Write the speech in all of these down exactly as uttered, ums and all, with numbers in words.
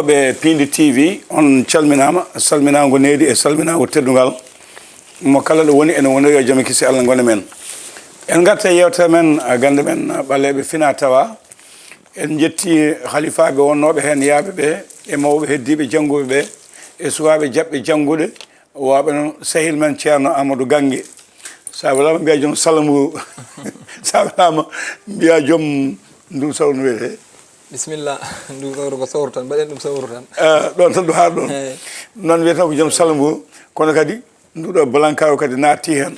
Ɓe Piindi T V, on calminaama, salminaango needi e salminaango teddungal. Mo kala ɗo woni, ene woni yo jam e kisi Allah ngone men. En ngarta e yewtere men, a, gannde men, a, ɓaleeɓe fina tawa. En njetti halifaaɓe wonnooɓe heen yaaɓe ɓe, e mawɓe heddiiɓe jannguɓe ɓe, e sukaaɓe jaɓɓe janngude, waɓe noon sehil men Ceerno Amadou Gange. Sa welaama mbiya joom salngu, sa welaama mbiya joom ndu sawru no wiyetee? Bisimilla, ndu sawru ko sawru tan, mbaɗen ɗum sawru tan. Eh, ɗon tan ɗo haa ɗon. Eey. Noon wiyata ko joom salngu, kono kadi nduɗo balankaaru kadi naatti heen.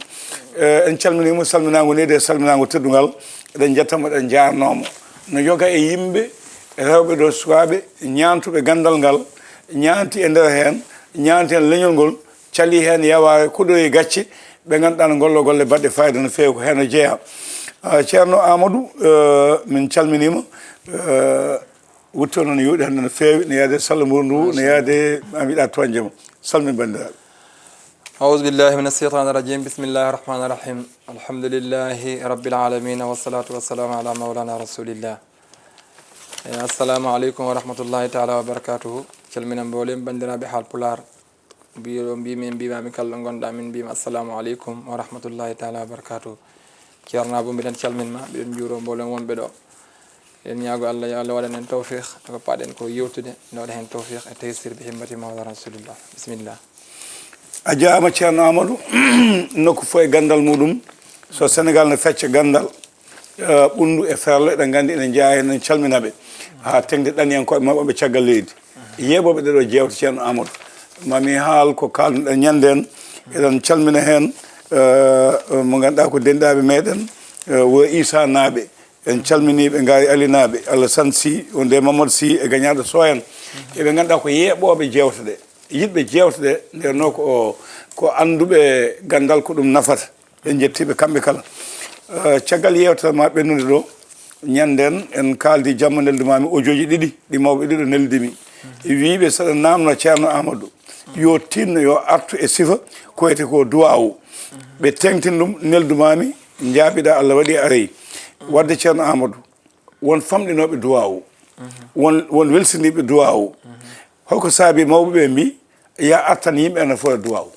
Eh, en calminiima salminaango needi e salminaango teddungal. Eɗen njettamo, eɗen njaarnoomo. No yoga e yimɓe, rewɓe ɗo, sukaaɓe, ñaantuɓe ganndal ngal, ñaanti e nder heen, ñaanti heen leñol ngol, cali heen yawaare, kuɗoyi gacce, ɓe ngannduɗaa no ngollo golle baɗɗe fayida no feewi, ko heen o jeyaa. Ah, Ceerno Amadou, eh, min calminiima, eh, wutte noon yuuɗe hannde no feewi, no yaade salngu ndu, no yaade, a mbiɗa tooñde mo. Salmin banndiraaɓe. أعوذ بالله من الشيطان الرجيم. بسم الله الرحمن الرحيم. الحمد لله رب العالمين، والصلاة والسلام على مولانا رسول الله. Eh, assalamu aleykum wa rahmatullahi taala wa barakatuhu. Calmina mboolem banndiraaɓe Haalpulaar. Mbiɗo mbimi, en mbimami kala ɗo ngonɗa, min mbima assalamu aleykum wa rahmatullahi taala wa barakatuhu. Ceerno Abou, mbiɗen calminma, mbiɗen njuuro mboolem wonɓe ɗo. Eɗen ñaago Allah, yo Allah waɗan en tawfiq, ko paɗen ko yewtude, nde waɗa heen tawfiq e taysir bi himmati mawla rasulillah. Bisimilla. A jaaraama Ceerno Amadou. Nokku fof e ganndal muɗum. So Senegal ne fecca ganndal, eh, ɓunndu e ferlo, eɗen nganndi, eɗen njeyaa heen, en calmina ɓe. Haa teŋde ɗaniyankooɓe maɓɓe wonɓe caggal leydi. Yeeɓooɓe ɗeɗo jeewte Ceerno Amadou. Mami haal ko kaalduɗen ñande en. Eɗen calmina heen, eh, mo ngannduɗaa ko denɗaaɓe meɗen, eh, wo Issa naaɓe. En calminii ɓe, Ngaari Ali naaɓe, Alassane Sy, wonde Mamadou Sy e gañaaɗo Sow en. Eɓe ngannduɗaa ko yeeɓooɓe jeewte ɗe, yiɗɓe jeewte ɗe, nden noon ko, ko annduɓe ganndal ko ɗum nafata. En njettii ɓe kamɓe kala. Eh, caggal yeewtere ma ɓennude ɗo, ñanden en kaaldi jamma, neldumami audio ji ɗiɗi, ɗi mawɓe ɗiɗo neldimi. Wiiɓe saɗa naamno Ceerno Amadou, yo tinno, yo artu e sifa ko wiyetee ko duwaawu. Ɓe teŋtin ɗum, neldumami, njaabiɗa, Allah waɗi a arii. Wadde Ceerno Amadou, won famɗinooɓe duwaawu, won, won welsiniiɓe duwaawu. Holko saabi mawɓe ɓe mbi, ya artan yimɓe ana fota duwaawu?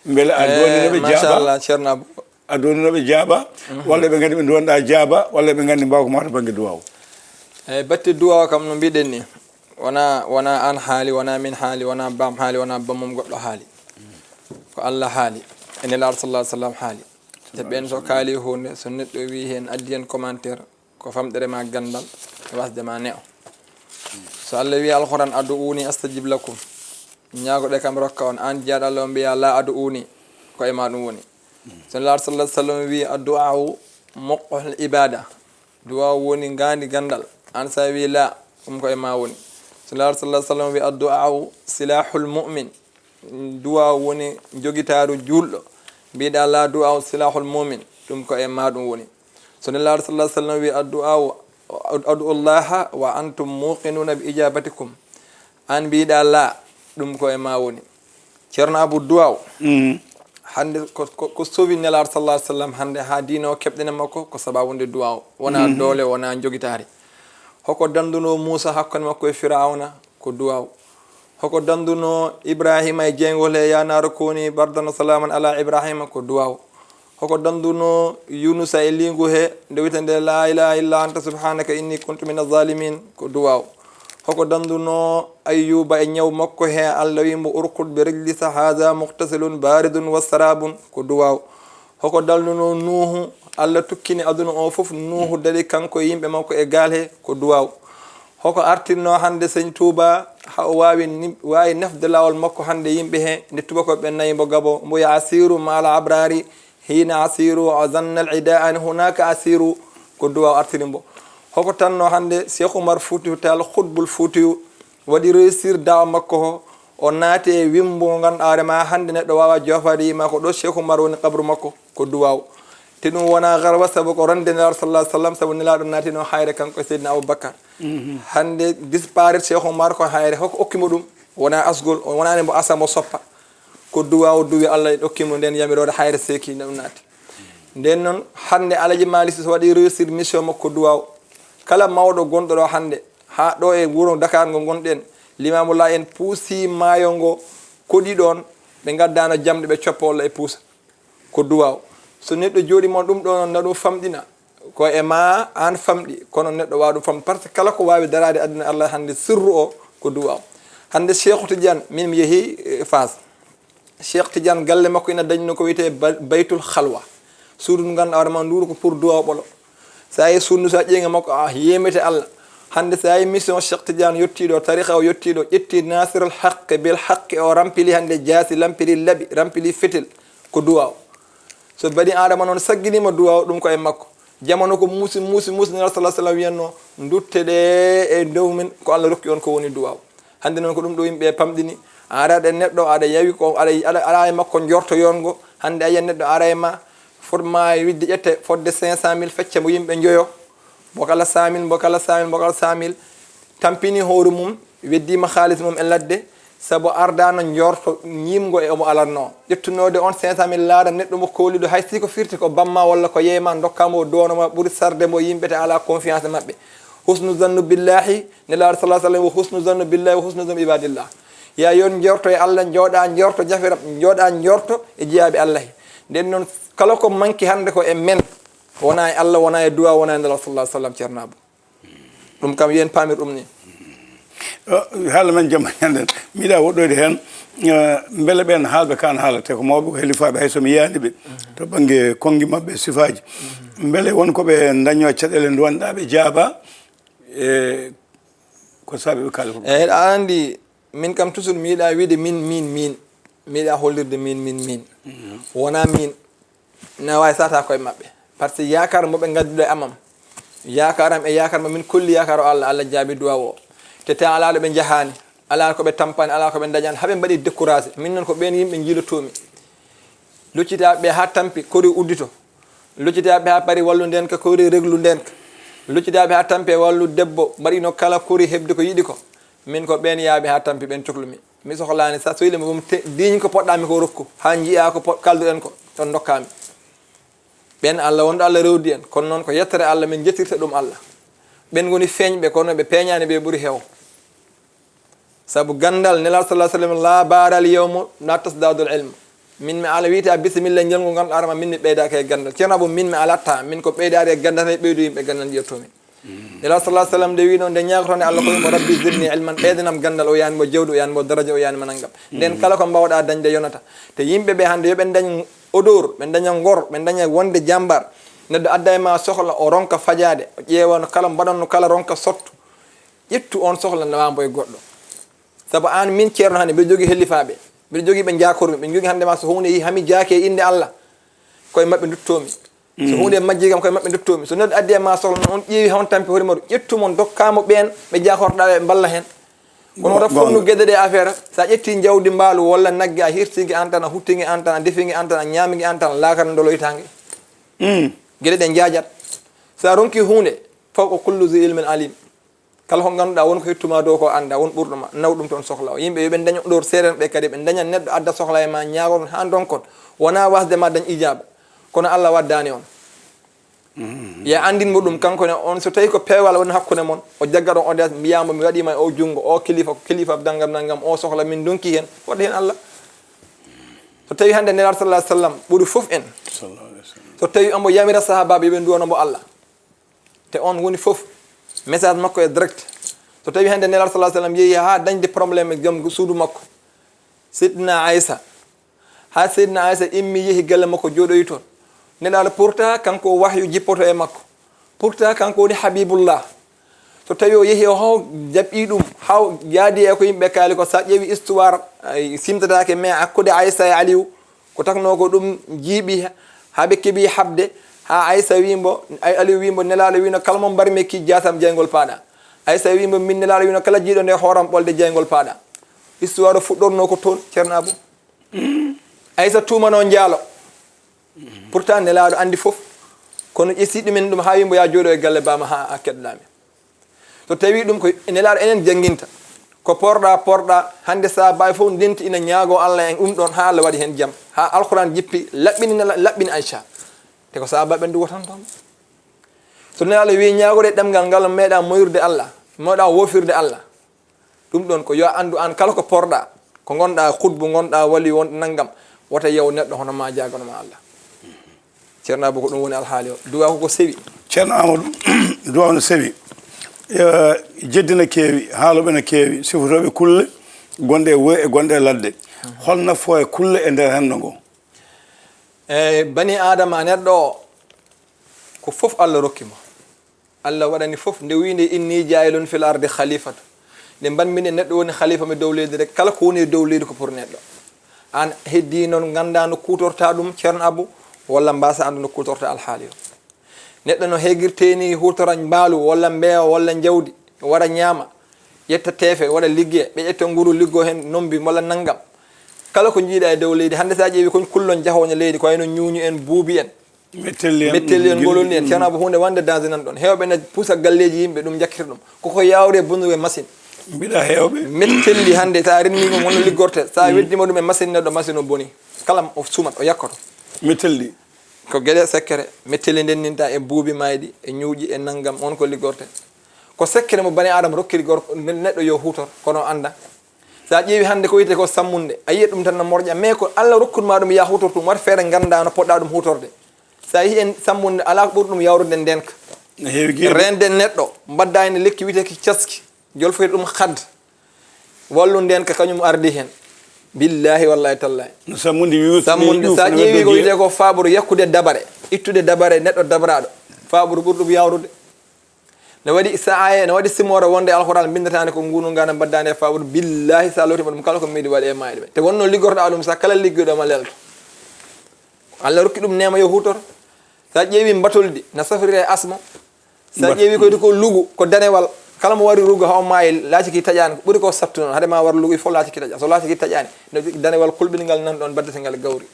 Mbele a Eh, donino ɓe machallah, jaaba? Ceerno Abou. A donino ɓe jaaba? Walla ɓe nganndi ɓe donɗa jaaba, walla ɓe nganndi mbawka ma to bannge duwaawu? Eyi, batte duwaawu kam, no mbiɗen ni, wona, wona aan haali, wona min haali, wona baam haali, wona bammum goɗɗo haali. Ko Allah haali, e Nelaaɗo sallallahu alaihi wasallam haali. Te ɓen so kaali huunde, so neɗɗo wi heen, addi heen commentaire, ko famɗere ma ganndal, e wasde ma ne'o. So Allah wi Alquran, "Ad'uuni astajib lakum." Ñaagoɗe kam rokka on, aan jiyaaɗo Allah o mbiya, "La ad'uuni," ko e ma ɗum woni. So Nelaaɗo sallallahu alaihi wasallam wi, "Addu'aa'u mukhul ibada." Duwaawu woni ngaandi ganndal. Aan sa wi la, ɗum ko e ma woni. So Nelaaɗo sallallahu alaihi wasallam wi, "Addu'aa'u silahul mu'min." Duwaawu woni jogitaaru juulɗo. Mbiɗa la du'aa'u silahul mu'min, ɗum ko e ma ɗum woni. So Nelaaɗo sallallahu alaihi wasallam wi, "Addu'aa'u, ad'u Allaha wa antum muqinuna bi ijabatikum." Aan mbiɗa la, ɗum ko e ma woni. Ceerno Abou, duwaawu. Hannde ko, ko, ko sowi Nelaaɗo sallallahu alaihi wasallam hannde haa diina o keɓɗen e makko ko sababu nde duwaawu. Wona doole, wona jogitaari. Hoko danduno Muusa hakkunde makko e Firawna ko duwaawu. Hoko danduno Ibrahima e jeyngol he, "Ya naaru kuni bardan wa salaman ala Ibrahima," ko duwaawu. Hoko danduno Yunusa e liingu he, nde wiyetee nde, "La ilaha illa anta subhanaka inni kuntu mina zalimin," ko duwaawu. Hoko danduno Ayyuba e ñaw makko he, Allah wi mbo, "Urkud bi rijlika haza mughtasilun baridun wa sarabun," ko duwaawu. Hoko danduno Nuuhu, Allah tukkini aduna o fof, Nuuhu daɗi kanko e yimɓe makko e gaal he, ko duwaawu. Hoko artirno hannde Sëñ Tuuba, ha o waawi ni-, waawi nafde laawol makko hannde yimɓe he, nde tubakooɓe ɓe nayi mbo Gabo, mbo ya asiru ma al abrari, hina asiru, o zanna al ida an hunaka asiru, ko duwaawu artiri mbo. Hoko tanno hannde Cheikh Oumar Foutiyou Tall, Khutbul Foutiyou, waɗi réussir daawa makko ho, o naati e wimbo ngo ngannduɗaa hoore ma hannde neɗɗo waawa joofaade yima ko ɗo Cheikh Oumar woni qabru makko, ko duwaawu. Te ɗum wona garwa, sabu ko ronde Nelaaɗo sallallahu alaihi wasallam, sabu Nelaaɗo naatino hayre kanko e Seydina Aboubacar. Hannde disparaître Cheikh Oumar ko hayre, hoko okki mo ɗum? Wona asgol, o wonaani mbo asamo soppa. Ko duwaawu duwi Allah en okki mo nden yamiroore, hayre seeki ɗum naati. Nden noon, hannde Alaji Malick Sy so waɗi réussir mission makko duwaawu. Kala mawɗo gonɗo ɗo hannde, haa ɗo e wuro Dakar ngo ngonɗen, Limaamu Laay en puusi maayo ngo, koɗi ɗoon, ɓe ngaddaano jamɗe, ɓe coppa walla e puusa. Ko duwaaw. So neɗɗo jooɗii mon ɗum ɗoon, na ɗum famɗina. Ko e ma aan famɗi, kono neɗɗo waawa ɗum famɗi. Par ce que kala ko waawi daraade aduna Allah hannde, sirru o ko duwaaw. Hannde Cheikh Tidiane, min mi yehi, eh, Faas. Cheikh Tidiane, galle makko ina dañi no ko wiyetee ba-, Baytul Khalwa. Suudu ndu ngannduɗaa hoore ma nduuru ko pour duwaaw ɓolo. So a yii suudu ndu, so a ƴeeŋe makko, a yeemete Allah. Hannde so a yii mission Cheikh Tidiane yettii ɗo, tariqa o yettii ɗo, ƴetti Nasirul Haqqe bil Haqqe, o rampili hannde jaasi, rampili laɓi, rampili fetel, ko duwaaw. So bani Aadama noon sagginiima duwaaw, ɗum ko e makko. Jamanu ko muusi, muusi, muusi, Nelaɗo sallallahu alaihi wasallam wiyatnoo, "Ndutte ɗe e dow min, ko Allah rokki on ko woni duwaaw." Hannde noon ko ɗum ɗo yimɓe pamɗini. A araɗe neɗɗo, aɗa yawi ko, aɗa, aɗa, aɗa e makko njorto yongo. Hannde a yiyat neɗɗo ara e ma, fotma wiide ƴette fodde cinq cent mille, fecce mo yimɓe njoyo. Mbo kala cent mille, mbo kala cent mille, mbo kala cent mille. Tampini hoore mum, weddiima haalis mum e ladde, sabu ardaano njorto ñiimngo e omo alatnoo. Ƴettunoode on cinq cent mille laaɗa neɗɗo mo kooliɗo, hay si ko firti ko bamma walla ko yeeyma, ndokka mo o duwano ma, ɓuri sarde mo yimɓe te alaa confiance e maɓɓe. Husnu zannu billahi, Nelaaɗo sallallahu alaihi wasallam, wa husnu zannu billahi, wa husnu zannu ibadillah. Yaa yon njorto e Allah, njooɗa njorto jafiram, njooɗa njorto e jiyaaɓe Allah he. Nden noon, kala ko manki hannde ko e men, wona e Allah, wona e duwa, wona e Nelaaɗo sallallahu alaihi wasallam, Ceerno Abu. Ɗum kam, yo en paamir ɗum ni. Haala men jamma ñanden, miɗa woɗɗoyde heen, eh, mbele ɓeen haalɓe kaan haalate ko mawɓe, ko helifaaɓe, hay so mi yiyaani ɓe to bannge konngi maɓɓe, sifaaji. Mbele won ko ɓe ndaññoo caɗeele nduwanɗaa ɓe jaaba, e ko saabi ɓe kaali ko ɗum? Eyi, aɗa anndi, min kam toujours mi yiɗa wiide min, min, min. Mi yiɗa hollirde min, min, min. Wona min. Na waawi sata koye maɓɓe. Par ce que yaakaar mo ɓe ngadduɗo e amam, yaakaar am e yaakaar mo min kolli yaakaar o Allah, Allah jaabi duwa o. Te te alaa ɗo ɓe njahaani, alaa ko ɓe tampani, alaa ko ɓe ndañani, haɓe mbaɗi découragé. Min noon ko ɓeen yimɓe njiilotoomi. Luccitaaɓe ɓe haa tampi, kori uddito. Luccitaaɓe ɓe haa pari wallu ndeen ka, kori reglu ndeen ka. Luccitaaɓe haa tampi e wallu debbo, mbaɗino kala kori heɓde ko yiɗi ko. Min ko ɓeen yaaɓe haa tampi, ɓeen coklumi. Mi sohlaani sa soyli mo, ɗum te-, diiñ ko poɗɗaa mi ko rokku, haa njiya ko po-, kalduɗen ko, ɗon ndokkaami. Ɓen Allah wonɗo Allah rewdi en, kono noon ko yettere Allah min jettirta ɗum Allah. Ɓen ngoni feeñɓe, kono ɓe peeñaani ɓe ɓuri heew. Sabu ganndal Nelaaɗo sallallahu alaihi wasallam, "La baral yawmu la tasdadul ilm." Min mi ala wiyta bisimilla njolngu ngannduɗaa hoore ma, min mi ɓeydaaki e ganndal. Ceerno Abu, min mi alatta, min ko ɓeydaade e ganndal, hay ɓeydu yimɓe ganndal njiyatoomi. Nelaaɗo sallallahu alaihi wasallam nde wiino, nde ñaagoto nde Allah ko wimo, "Rabbi zidni ilman", ɓeydanam ganndal, o yani mo jawdi, o yani mo daraja, o yani mo nanngam. Nden kala ko mbawɗa dañde yonata. Te yimɓe ɓe hannde yo ɓe dañ odeur, ɓe daña ngor, ɓe daña wonde jambar. Neɗɗo adda e ma sohla, o ronka fajaade, o ƴeewa no kala mbaɗanno kala ronka sotto. Ƴettu on sohla nawambo e goɗɗo. Sabu an min ceerno hannde mbiɗa jogii hellifaaɓe, mbiɗa jogii ɓe jaakormi, ɓe jogii hannde ma so huunde yii hami jaake e innde Allah, koye maɓɓe nduttomi. So huunde majjii kam koye maɓɓe nduttomi. So neɗɗo addi e ma sohla noon, on ƴeewi hon tampi hoore maɗum, ƴettu mo, ndokkaa mo ɓeen ɓe jaakorɗaa ɓe, ɓe mballa heen. Kono wota fonnu geɗe ɗe affaire, so a ƴettii jawdi mbaalu walla nagge, a hirtii nge an tan, a huttii nge an tan, a defii nge an tan, a ñaami nge an tan, laakara ndoloytaa nge. Geɗe ɗe njaajat. So a ronkii huunde, fawqa kullu zi ilmin alim. Kala ko ngannduɗaa won ko hettuma dow ko annda, won ɓurɗo ma, naw ɗum toon sohla o. Yimɓe yo ɓe daño ɗoor seeɗen ɓe kadi, ɓe daña neɗɗo adda sohla e ma, ñaagoton haa ndonkon. Wona wasde ma dañ ijaaba, kono Allah waddaani on. Ya anndin mo ɗum, kanko ne on, so tawi ko peewal woni hakkunde mon, o jaggat on, o ndeya mbiya mo mi waɗima e o junngo, o kilifa, ko kilifa nangam nangam, o sohla min ndonki heen, waɗi heen Allah. So tawi hannde Nelaaɗo sallallahu alaihi wasallam ɓuri fof en. So tawi omo yamira sahaabaaɓe yo ɓe nduwano mo Allah. Te on woni fof, message makko e direct. So tawi hannde Nelaaɗo sallallahu alaihi wasallam yehi haa dañde problème e joom suudu makko, Seydina Aïssa, haa Seydina Aïssa immi yehi galle makko jooɗoyi toon. Nelaaɗo pourtant kanko wahyu jippoto e makko. Pourtant kanko woni Habibullah. So tawi o yehi o haw jaɓɓi ɗum, haw yaadi e ko yimɓe kaali ko, sa ƴeewi histoire, ay, simtataake, mais hakkunde Aïssa e Aliou, ko takno ko ɗum jiiɓi, haa ɓe keɓi haɓde, haa Aïssa wi mbo, ay, Aliou wi mbo, Nelaaɗo wino, "Kala mo mbarmi ki jaasam jeyngol paaɗa." Aïssa wi mbo, "Min Nelaaɗo wino, kala jiiɗo nde hooram ɓolde jeyngol paaɗa." Histoire o fuɗɗorno ko toon, Ceerno Abu. Aïssa tuumano njaalo. Pourtant Nelaaɗo anndi fof. Kono ƴesi ɗumen ɗum haa wi mbo, "Ya jooɗo e galle baama haa a keɗɗaɗaa mi." So tawi ɗum ko Nelaaɗo enen jannginta, ko porɗa, porɗa, hannde sahaabaaɓe fof ndenti ina ñaago Allah en ɗum ɗon, haa Allah waɗi heen jam, haa Alquran jippi, laɓɓini Nela-, laɓɓini Aïcha. Te ko sahaabaaɓe ɓen nduwatanta mo. So Nelaaɗo wi ñaagore ɗemngal ngal, meeɗa moyrude Allah, meeɗa woofirde Allah. Ɗum ɗon ko yo a anndu aan kala ko porɗa, ko ngonɗa xutbu, ngonɗa wali, won nanngam, wota yaw neɗɗo hono ma jaagano ma Allah. Ceerno Abou, ko ɗum woni alhaali o. Duwaaku ko sewi. Ceerno Amadou, duwaaku no sewi. Eh, jeddi no keewi, haalooɓe no keewi, sifotooɓe kulle gonɗe e wuro e gonɗe e ladde. Hol nafoore kulle e nder renndo ngo? Eey, bani Aadama, neɗɗo o, ko fof Allah rokki mo. Allah waɗani fof, nde wiyi nde, "Inni jaa'ilun fil ardi khalifata." Nde mbanmi nde, neɗɗo woni khalifa mo e dow leydi rek, kala ko woni e dow leydi ko pour neɗɗo. Aan heddii noon, nganndaa no kuutorta ɗum, Ceerno Abou, walla mbaasa anndu no kuutorta alhaali o. Neɗɗo no heegirtee ni, huutora mbaalu, walla mbeewa, walla njawdi, wara ñaama, ƴetta teefe, waɗa liggee, ɓe ƴetta nguru, liggoo heen nombi, walla nanngam. Kala ko njiiɗa e dow leydi, hannde so a ƴeewi kon kullon jahooño leydi, ko wayno ñuuñu en, buubi en, mettelli en, mettelli en, ngololli en. Ceerno Abou, huunde wonde danger nan ɗon. Heewɓe na pusa galleeji yimɓe, ɗum njakkita ɗum. Koko yaawri e bonnude machine. Mbiɗa heewɓe. Mettelli hannde, so a renndii mo, hono liggorte. So a weddii mo ɗum e machine, neɗɗo machine o boni. Kala o sumat, o yakkoto. Mettelli. Ko geɗe sekkere. Mettelli ndenninta e buubi maayɗi, e ñuuƴi, e nanngam, on ko liggorte. Ko sekkere mo bani Aadama rokkiri gorko, neɗɗo yo huutor, kono o annda. So a ƴeewi hannde ko wiyetee ko sammunde, a yiyat ɗum tan no moƴƴa, mais ko Allah rokkude ma ɗum, ya huutor ɗum, waɗ feere ngannda no poɗɗa ɗum huutorde. So a yii en sammunde, alaa ko ɓuri ɗum yawrude ndeenka. No heewi geɗe. Reende neɗɗo, mbadda heen lekki wiyetee ki caski, jolfoyta ɗum khad. Wallu ndeenka kañum ardi heen. Billaahi wallaahi tallaahi. No sammunde wiyi, sammunde, so a ƴeewi ko wiyetee ko faaɓuru yakkude dabare, ittude dabare neɗɗo dabraaɗo, faaɓuru ɓuri ɗum yawrude. No waɗi sa'aye, no waɗi simoore wonde Alxuraan binndataande ko ngunu ngana mbaddaande e faaɓuru. Billaahi, so a looti mo ɗum kala ko miɗi waɗi e maayde ɓe. Te wonno liggorɗa ɗum, sa kala liggoyɗo ma lelto. Allah rokki ɗum neema yo huutor. Sa ƴeewi mbatoldi, na safrira e asmo. Sa ƴeewi koyde ko lugu, ko danewal. Kala mo wari rugo haa o maayi, laaciki taƴaani, ko ɓuri ko sattu noon. Hade ma war lugu, il faut laaciki taƴa. So laaciki taƴaani, no danewal kulɓingal nan ɗoon, baddata ngal gawri.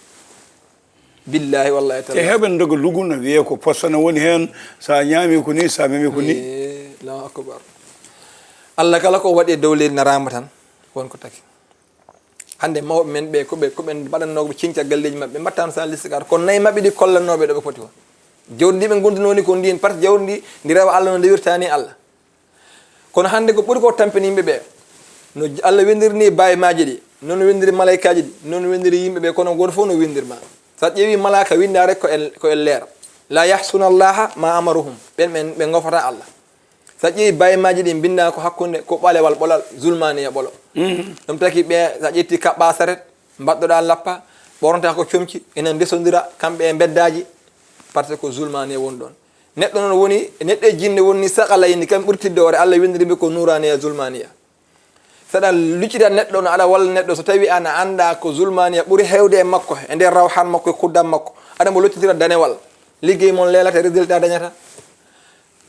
Billaahi wallaahi tallaahi. Te heewɓe ndoga lugu no wiyee ko poson woni heen, so a ñaami ko ni, so a memi ko ni. Ee, Allahu akbar. Allah kala ko waɗi e dow leydi naraama tan, won ko taki. Hannde mawɓe men ɓe, ko ɓe, ko ɓe mbaɗannoo ɓe ciñca galleeji maɓɓe, ɓe mbaɗtaano sa listikar. Kono nayi maɓɓe ɗi kollannooɓe ɗo ɓe poti won. Jawdi ndi ɓe ngonndunoo ni ko ndiin, par ce que jawdi ndi, ndi rewa Allah no nde wirtaani Allah. Kono hannde ko ɓuri ko tampini yimɓe ɓe, no Allah winndiri ni baye maaji ɗi, noon winndiri malaykaaji ɗi, noon winndiri yimɓe ɓe, kono gooto fof no winndir ma. So a ƴeewi malaaka winnda rek ko e, ko e leer. La yahsuna Allaha ma amaruhum. Ɓen, ɓen, ɓe ngofata Allah. So a ƴeewi baye maaji ɗi mbinnda ko hakkunde ko ɓalewal ɓolal, zulmaniya ɓolo. Mhm. Ɗum taki ɓe, so a ƴetti kaɓɓa saret, mbaɗɗoɗa lappa, ɓornata ko comci, ina ndesondira kamɓe e mbeddaaji, par ce que ko zulmaniya woni ɗoon. Neɗɗo noon woni, neɗɗo e jinne woni ni saqalayni, kam ɓurtidde hoore, Allah winndiri ɓe ko nuraniya, zulmaniya. Saɗa luccita neɗɗo no aɗa walla neɗɗo, so tawi ana annda ko zulmaniya ɓuri heewde e makko, e nder rawhan makko, e kuddam makko, aɗa mo loccitira danewal, liggey mon leelata, résultat dañata.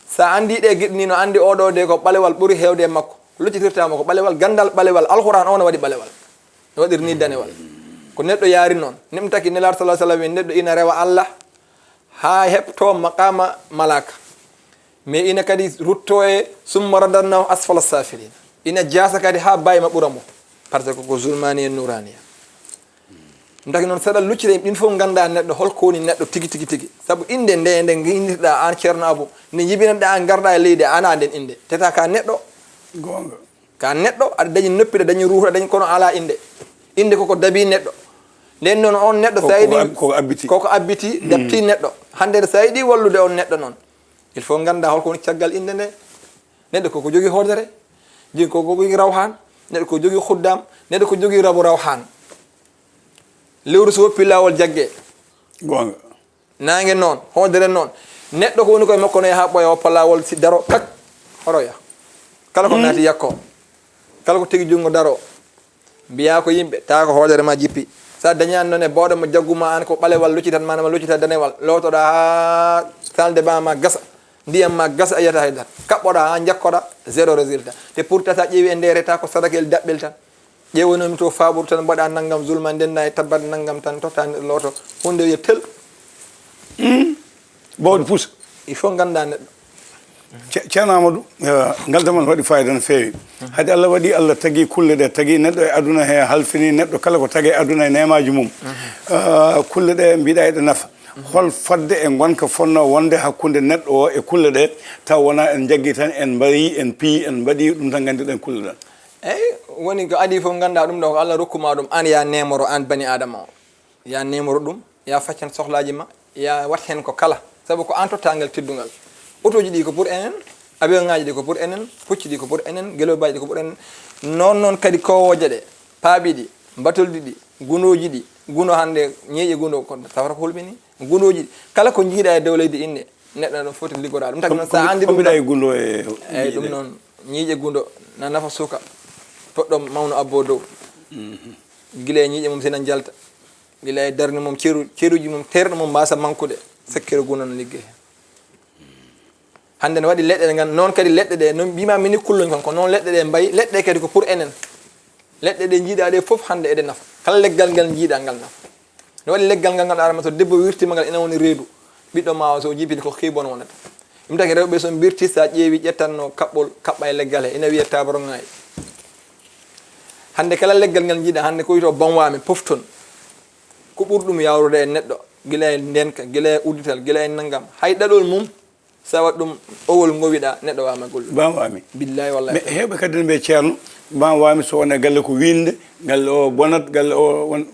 Sa anndi ɗe geɗe ni, no anndi oɗo de ko ɓalewal ɓuri heewde e makko, loccitirta mo ko ɓalewal, ganndal ɓalewal, Alxuraan o no waɗi ɓalewal, no waɗiri ni danewal. Ko neɗɗo yaari noon. Nim taki Nelaaɗo sallallahu alaihi wasallam, neɗɗo ina rewa Allah haa heɓto maqama malaaka. Mais ina kadi rutto e summa radadnahu asfala safilin. Ina jaasa kadi haa baye ma ɓura mo. Par ce que ko zulmaniya nuraniya. Ndaki noon, saɗa luccita ɗin fof, ngannda neɗɗo holko woni neɗɗo tigi, tigi, tigi. Sabu innde nde, nde nginndirɗa aan Ceerno Abu, nde jibinanɗa aan, ngarɗa e leydi, a ana nden innde. Teta ka neɗɗo. Goonga. Ka neɗɗo, aɗa dañi noppi, aɗa dañi ruuhu, aɗa dañi kono ala innde. Innde koko dabi neɗɗo. Nden noon on neɗɗo, ko, sa yiɗi, ko ab-, koko abbiti. Koko abbiti, dabti neɗɗo. Hannde sa yiɗi wallude on neɗɗo noon, il faut ngannda holko woni caggal innde nde. Neɗɗo koko jogii hoodere, jogii koko jogii rawhan, neɗɗo ko jogii khuddam, neɗɗo ko jogii rabu rawhan. Lewru so woppi laawol jagge. Goonga. Naange noon, hoodere noon. Neɗɗo ko woni koye makko no yaha ɓooya woppa laawol si daro kak, horoya. Kala ko naati yakko. Kala ko tigi junngo daro. Mbiyaa ko yimɓe, tawa ko hoodere ma jippi. Sa dañaani noon e bawɗo mo jaggu ma, aan ko ɓalewal luccitat ma, ma luccita danewal. Lootoɗa haa salde ba ma gasa. Ndiyam ma gasa, a yiyata hay dara. Kaɓɓoɗa haa njakkoɗa, zéro résultat. Te pourtant sa ƴeewi e ndeere ta ko sadakel daɓɓel tan. Ƴeewanoomi to faaɓuru tan mbaɗa nanngam zulma, ndenna e tabbat nanngam tan, totta neɗɗo looto. Huunde wiya tel. Bawɗi pusa. Il faut ngannda neɗɗo. Ce-, Ceerno Amadou, eh, ngal damal waɗi fayida no feewi. Hade Allah waɗi, Allah tagi kulle ɗe, tagi neɗɗo e aduna he, halfini neɗɗo kala ko tagi e aduna e neemaaji mum. Ah, kulle ɗe mbiɗa eɗe nafa. Hol fodde e ngonka fonnoo wonde hakkunde neɗɗo o e kulle ɗe, taw wonaa en njaggi tan, en mbayi, en piyi, en mbaɗi ɗum tan, nganndirɗen kulle ɗen? Eyi, woni ko adii fof, nganndaa ɗum ɗo ko Allah rokkuma ɗum, aan ya nemoro, aan bani Aadama o. Ya nemoro ɗum, ya faccan sohlaaji ma, ya wat heen ko kala. Sabu ko aan tottaa ngal teddungal. Otooji ɗi ko pour enen, avion ŋaaji ɗi ko pour enen, pucci ɗi ko pour enen, gelobaaji ɗi ko pour enen. Noon noon kadi koowooje ɗe, paaɓi ɗi, mbatoldi ɗi, gunooji ɗi, guno hannde, ñeeƴe guno, ko tawata ko hulɓini. Gunooji ɗi, kala ko njiiɗa e dow leydi inne, neɗɗo no foti liggoraa ɗum. Tagi noon, so a anndi ɗum ɗon, e gundo e eyyi, ɗum noon, ñiiƴe gundo na nafa suka, toɗɗo mawno abbo dow. Gila e ñiiƴe mum sina njalta, gila e darnde mum, ceru-, ceruuji mum, terɗe mum mbasa mankude, sekkere gundo no liggey heen. Hannde no waɗi leɗɗe ɗe ngan-, noon kadi leɗɗe ɗe, noon mbima mini kulloñ kon, ko noon leɗɗe ɗe mbayi, leɗɗe kadi ko pour enen. Leɗɗe ɗe njiiɗa ɗe fof hannde eɗe nafa. Kala leggal ngal njiiɗa ngal nafa. No waɗi leggal ngal, ngal arama so debbo wirtima ngal ina woni reedu. Ɓiɗɗo ma o so jippini ko xiibon wonata. Ɗum taki rewɓe so mbirti, sa ƴeewi ƴettanno kaɓɓol, kaɓɓa e leggal he, ina wiye tabarongaay. Hannde kala leggal ngal njiiɗa, hannde ko wiyetoo banwaame, pofton. Ko ɓuri ɗum yawrude e neɗɗo, gila e ndenka, gila e uddital, gila e nanngam. Hay ɗaɗol mum, sa waɗ ɗum, owol ngowiɗa, neɗɗo wama gollude. Banwaami. Billahi wallahi. Mais heewɓe kadi ne mbiya ceerno, banwaami so wonaa galle ko wiinde, galle o bonat, galle o won,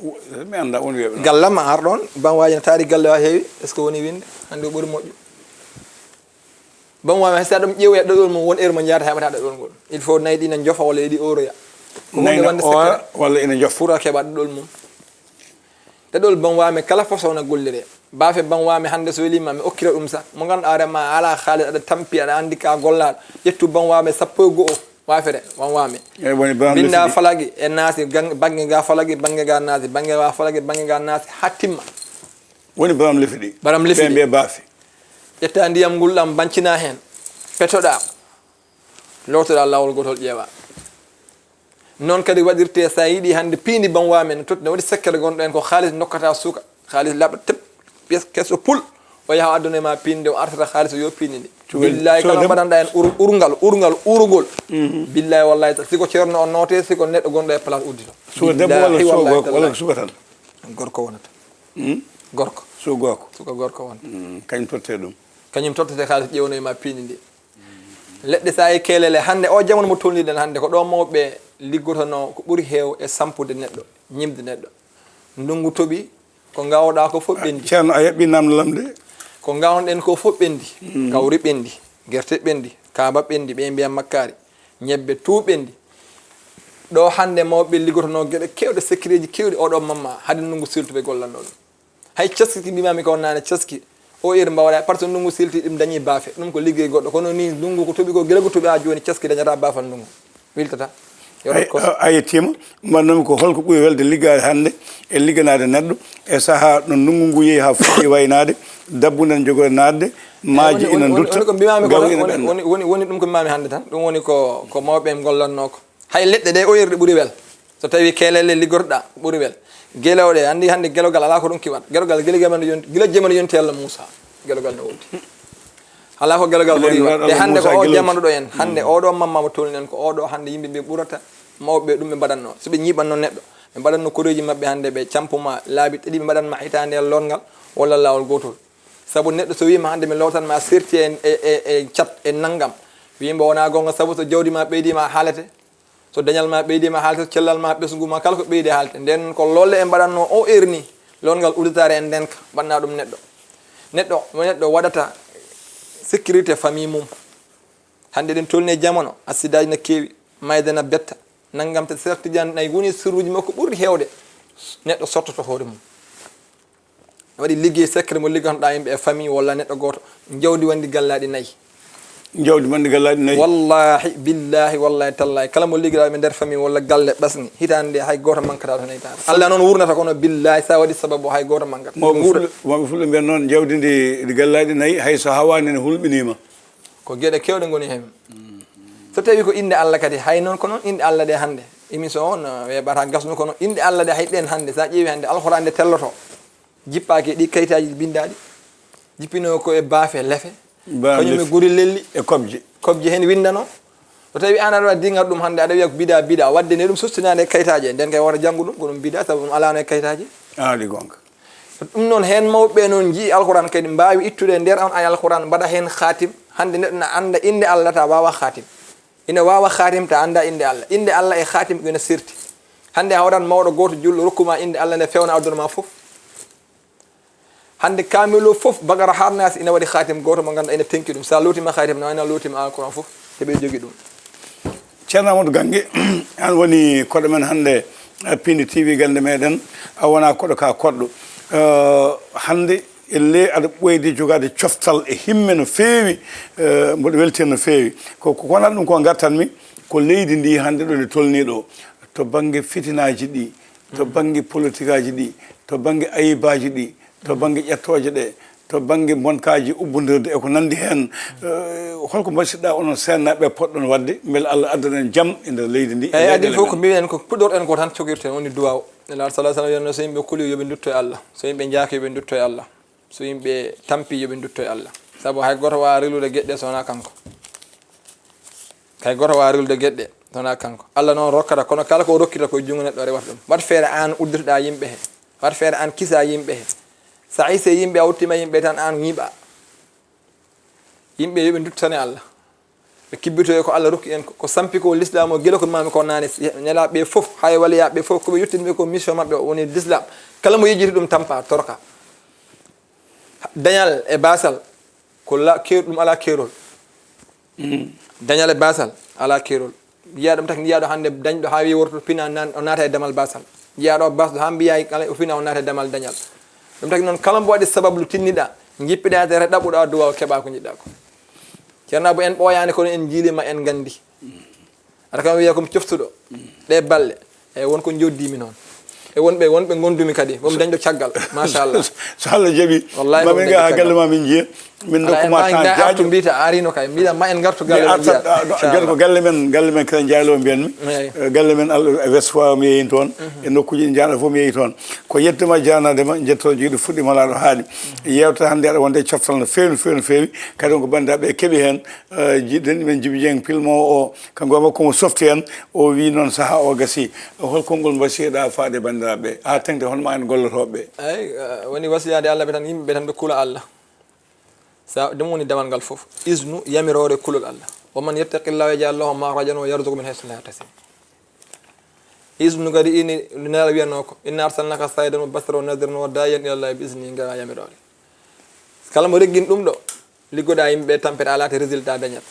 mi annda won wiyeɓe noon. Galle ma ar ɗoon, banwaami ne taari galle o heewi, est-ce que woni wiinde? Hannde o ɓuri moƴƴu. Banwaami hay so a ɗum ƴeewoya ɗaɗol mum, won heure mo njahata heɓata ɗaɗol ngol. Il faut nayi ɗi ne njofa walla eɗi ooroya. Ko huunde wonde secret. Walla ina njofa. Pour a keɓa ɗaɗol mum. Ɗaɗol banwaame kala façon na golliree. Baafe banwaame hannde so weliima mi okkira ɗum sa. Mo ngannduɗaa hoore ma alaa haalis, aɗa tampi, aɗa anndi ka gollaaɗo. Ƴettu banwaame sappo e go'o waafere, banwaame. Eyi, woni banwaame. Mbinnda lefdi. Falagi e naasi, gan-, bannge ga falagi, bannge ga naasi, bannge ga falagi, bannge ga naasi, haa timma. Woni banwaame lefdi. Banwaame lefdi. Ɓe mbiya baafe. Ƴetta ndiyam ngul ɗam, bancina heen. Petoɗaa. Lootoɗaa laawol gootol ƴeewa. Noon kadi waɗirtee, so a yiɗi hannde piindi banwaame no totti, no waɗi sekkere gonɗo heen ko haalis ndokkata suka, haalis laaɓɗo tep, pièce keso pul, o yaha o addana ma piindi, o artata haalis o yo piindi ndi. Suka, billahi, suka kala debbo. Mbaɗanɗa heen ur-, urgal, urgal, urugol. Mhm. Billahi wallahi, si ko ceerno o noote, si ko neɗɗo gonɗo e place uddito. Suka debbo walla suka gorko, walla ko suka tan? Gorko wonata. Hmm? Gorko. Suka gorko. Suka gorko wonata. Hmm, kañum tottete ɗum. Kañum tottete haalis ƴeewnoye ma piindi ndi. Leɗɗe so a yi keelele hannde, o jamanu mo tolniɗen hannde, ko ɗo mawɓe liggotonoo ko ɓuri heew e sampude neɗɗo, ñimde neɗɗo. Ndunngu toɓi, ko ngaawɗaa ko fof ɓenndi. Ceerno, a yaɓɓi namdal am de. Ko ngaawnoɗen ko fof ɓenndi. Mm. Kawri ɓenndi, gerte ɓenndi, kaaba ɓenndi, ɓe mbiya makkaari, ñebbe tout ɓenndi. Ɗo hannde mawɓe liggotonoo geɗe keewɗe, secret ji keewɗi, oɗo mamma, hade ndunngu siltuɓe gollanno ɗum. Hay caski ki mbimami ko naane, caski o heure mbawaɗa, par ce que ndunngu silti, ɗum dañi baafe. Ɗum ko liggey goɗɗo. Kono ni ndunngu ko toɓi ko, gila ko toɓi haa jooni, caski dañata baafal ndunngu. Wiltata. Yo rokko. Ay, a, a yettima. Mbannomi ko holko ɓuri welde liggaade hannde e ligganaade neɗɗo e sahaa ɗo ndunngu ngu yehi haa fuɗɗi waynaade, dabbude ne jogori naatde, maaji ina ndutta, gaw ina ɓennda. Woni, woni, woni, woni ɗum ko mbimami hannde tan. Ɗum woni ko, ko mawɓe en gollanno ko. Hay leɗɗe ɗe o heure ɗe ɓuri wel. So tawi keelele liggorɗa, ɓuri wel. Gelooɗe, anndi hannde gelogal alaa ko ɗum kiwata. Gelogal gila jamanu yon-, gila jamanu yonti Yalla Muusa. Gelogal no woodi. Alaa ko gelogal ɓuri wat. Ɓe hannde ko o jamanu ɗo en. Hannde oɗo mamma mo tolni en, ko oɗo hannde yimɓe ɓe ɓurata mawɓe ɓe ɗum ɓe mbaɗatno. So ɓe ñiiɓatno neɗɗo, ɓe mbaɗatno koreeji maɓɓe hannde ɓe campuma laabi ɗiɗi, ɓe mbaɗatma hitaande e lorngal walla laawol gootol. Sabu neɗɗo so wiima hannde mi lootanma serti e, e, e, e cat e nanngam. Wiimba wonaa goonga sabu so jawdi ma ɓeydiima haalete. So dañal ma ɓeydiima haalte, so cellal ma, ɓesngu ma, kala ko ɓeydi haalte. Nden noon ko lolle en mbaɗatno o heure ni, lolngal udditaare en ndenka, mbaɗna ɗum neɗɗo. Neɗɗo, mo neɗɗo waɗata sécurité famille mum. Hannde eɗen tolni e jamano, accident aji na keewi, mayde na betta, nanngam te Seex Tijaan nayi woni sirruuji makko ɓurɗi heewde, neɗɗo sottoto hoore mum. Waɗi liggey secret mo liggantoɗaa yimɓe e famille walla neɗɗo gooto, jawdi wonndi gallaaɗi nayi. Jawdi wonndi gallaaɗi nayi. Wallahi, billahi, wallahi, tallahi. Kala mo liggiɗaa ɓe nder famille walla galle ɓesngi, hitaande nde hay gooto mankata toon e hitaande. Allah noon wurnata kono billahi, so a waɗi sababu hay gooto mankata. Mawɓe Fulɓe, mawɓe Fulɓe mbiyan noon, jawdi ndi, ndi gallaaɗi nayi, hay so hawaani ne hulɓiniima. Ko geɗe keewɗe ngoni heen. So tawi ko innde Allah kadi, hay noon ko noon innde Allah ɗe hannde. Émission o no weeɓata gasnu kono innde Allah ɗe hay ɗeen hannde, so a ƴeewi hannde Alxuraan nde telloto. Jippaaki e ɗi kayitaaji binndaaɗi. Jippinoo ko e baafe, lefe. Kañum e guri lelli. E kobje. Kobje heen winndanoo. So tawi aan aɗa waɗa diŋat ɗum hannde, aɗa wiya ko bidaa, bidaa. Waɗde ne ɗum sostinaade e kayitaaji, nden kay wota janngu ɗum, ko ɗum bidaa, sabu ɗum alaano e kayitaaji. Aali goonga. Ɗum noon, heen mawɓe ɓe noon njii Alxuraan kadi mbaawi ittude e nder on ay Alxuraan, mbaɗa heen xaatim. Hannde neɗɗo na annda innde Allah, ta waawa xaatim. Ina waawa khatim ta annda innde Allah. Innde Allah e khatim ko ina serti. Hannde a waɗan mawɗo gooto julɗo rokkuma innde Allah nde fewna aduna ma fof. Hannde kaamil o fof, Baqara haa Naas ina waɗi khatim gooto mo ngannduɗaa ina tenki ɗum. So a lootiima khatim, no wayno a lootiima Alquran fof, te ɓe jogi ɗum. Ceerno Amadou Gange, aan woni koɗo men hannde, eh, Pindi T V gannde meɗen, a wonaa koɗo ka koɗɗo. Eh, hannde elle aɗa ɓeydi jogaade coftal e himme no feewi, eh, mboɗo weltii no feewi. Ko, ko wonaa ɗum ko ngartanmi, ko leydi ndi hannde ɗo ndi tolnii ɗo, to bannge fitinaaji ɗi, to bannge politikaaji ɗi, to bannge ayibaaji ɗi, to bannge ƴettooje ɗe, to bannge monkaaji ubbondirde e ko nanndi heen. Eh, holko mbaɗirɗaa onon seernaaɓe potɗon waɗde mbele Allah addana en jam e nder leydi ndi, e Eeyi, leyɗeele adii fof ko men? Mbiyen ko puɗɗorɗen ko tan cokirten woni duwaaw. Nelaaɗo sallallahu alaihi wasallam wiyatno so yimɓe kuli yo ɓe ndutto e Allah, so yimɓe njaaki yo ɓe ndutto e Allah, so yimɓe tampi yo ɓe ndutto e Allah. Sabu hay gooto waawaa reglude geɗe ɗe so wonaa kanko. Hay gooto waawaa reglude geɗe ɗe so wonaa kanko. Allah noon rokkata, kono kala ko o rokkirta ko e junngo neɗɗo rewata ɗum. Waɗ feere aan udditoɗaa yimɓe he. Waɗ feere aan kisaa yimɓe he. So a hisii yimɓe, a wottiima yimɓe tan aan ñiiɓaa. Yimɓe yo ɓe nduttane Allah. Ɓe kibbito e ko Allah rokki en ko, ko sampi ko Lislaam o gila ko maami ko naane. Nelaaɓe ɓe fof, hay waliyaaɓe ɓe fof, ko ɓe yottinɓe ko mission maɓɓe o woni Lislaam. Kala mo yejjiti ɗum tampa, torka. Dañal e baasal, ko la-, keer-, ɗum alaa keerol. Dañal e baasal, alaa keerol. Njiyaa ɗum taki, njiyaaɗo hannde dañɗo haa wiyi worto pina nan, o naata e damal baasal. Njiyaaɗo baasɗo haa mbiyaa kala o fina, o naata e damal dañal. Ɗum taki noon, kala mbo waɗi sabablu tinniɗaa, njippiɗaa tere ɗaɓɓuɗaa duwaaw keɓaa ko njiɗɗaa ko. Ceerno Abou, en ɓooyaani kono en njiiliima, en nganndi. Aɗa kam wiya ko mi coftuɗo ɗe balle. E won ko njoddiimi noon. E wonɓe, wonɓe ngondumi kadi, moom dañɗo caggal. Machallah. So Allah jaɓi, wallahi, mamin ga ha galle ma min njiya. Min dokkuma temps jaajo. Mbita arino kay, mbita ma en ngartu galle. Joni ko galle men, galle men kala jaylo mbiyanmi. Eh, galle men Allah wesfa mi yeyin toon. E nokkuji ɗi jaaɗa fof mi yeyi toon. Ko yettuma jaanade ma, jetto jiiɗo fuɗɗi malaɗo haaɗi. Yewtere hannde aɗa wonde e coftal no feewi, no feewi, no feewi. Kadi on ko banndiraaɓe keɓi heen. Eh, jiɗɗen men Jibi Dieng pilmo o, kanko ma komo softi en, o wi noon saha o gasi. Hol konngol mbasiɗa faade banndiraaɓe, ha tengte hono ma en gollotoɓe? Eyi, eh, woni wasiyade Allah ɓe tan, yimɓe ɓe tan ɓe kula Allah. Sa ɗum woni damal ngal fof. Isnu, yamiroore kulol Allah. Wa man yattaqillah yaj'al lahu makhrajan wa yarzuqhu min haythu la yahtasib. Isnu kadi ini, Nelaɗo wiyanno ko, inna arsalnaka shahidan wa bashiran wa nadhiran wa da'iyan ila Allah bi isni, ngara yamiroore. Kala mo reggin ɗum ɗo, liggoɗa yimɓe tampere a laati résultat dañat.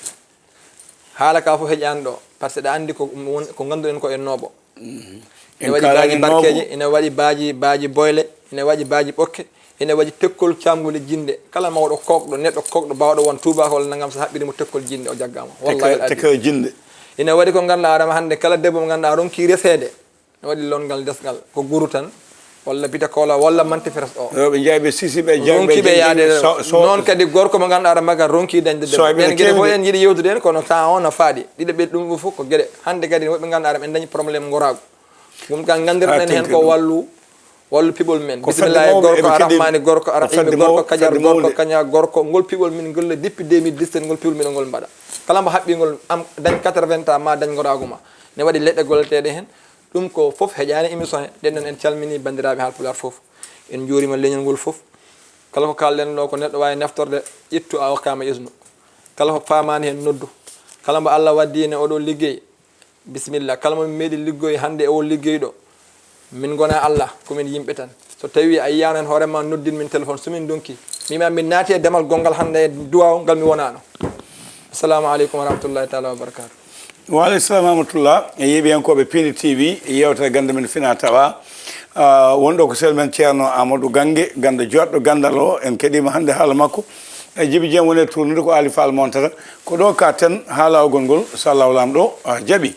Haala ka fof heƴaani ɗo, par ce que ɗa anndi ko, ko ngannduɗen ko en nooɓo. Ina waɗi baaji barkeeje, ina waɗi baaji, baaji boyle, ina waɗi baaji ɓokke, ina waɗi tekkol caamgule jinnde. Kala mawɗo kookɗo, neɗɗo kookɗo baawɗo won tuubaako walla nanngam, so haɓɓiri mo tekkol jinnde, o jaggaama. Wallahi al-azim. Tekkol jinnde. Ina waɗi ko ngannduɗaa hoore ma hannde, kala debbo mo ngannduɗaa ronki reseede, ne waɗi lonngal desngal, ko guru tan, walla bita koola, walla manti feres o. Yo ɓe njaay ɓe sisi ɓe jaay ɓe ronki ɓe yaade noon kadi gorko mo ngannduɗaa hoore maggal ronki dañde debbo. Ɓen geɗe fof en njiɗi yewtude heen, kono temps o no faaɗi. Ɗiɗo ɓe ɗum ɗum fof ko geɗe. Hannde kadi woɓɓe ngannduɗaa hoore ɓe dañi problème ngoraagu. Ɗum ka nganndirɗen heen ko wallu, wallu piɓol men. Bisimillahi gorko, arrahmani gorko, arrahimi gorko, kajar gorko, kaña gorko. Ngol piɓol min golle depuis deux mille dix-sept, ngol piɓol min ngol mbaɗa. Kala mbo haɓɓi ngol am dañ quatre-vingts ans ma dañ ngoraagu ma. Ne waɗi leɗɗe golleteeɗe heen. Ɗum ko fof heƴaani émission he. Nden noon en calmini banndiraaɓe Haalpulaar fof. En njuurima leñol ngol fof. Kala ko kaalɗen ɗo ko neɗɗo waawi naftorde, ƴettu a okkaama isnu. Kala ko faamaani heen noddu. Kala mbo Allah waddi ne oɗo liggey, bisimilla. Kala mo min meeɗi liggoy hannde e o liggey ɗo, min ngona Allah, ko min yimɓe tan. So tawi a yiyaano heen hoore ma noddin min téléphone, so min ndonki, mbima min naati e damal gonngal hannde e duwaw ngal mi wonaano. Assalamu aleykum wa rahmatullahi taala wa barakatuh. Wa aleykum salam wa rahmatullah. E yeeɓiyankooɓe Pindi T V, e yewtere gannde men fina tawa. Ah, wonɗo ko sel men Ceerno Amadou Gange, gannde joɗɗo ganndal o, en keɗima hannde haala makko. E Jibi Dieng woni e tournude ko Aali Faal montata. Ko ɗo ka ten ha laawgol ngol, so Allahu Laamɗo, ah, jaɓi.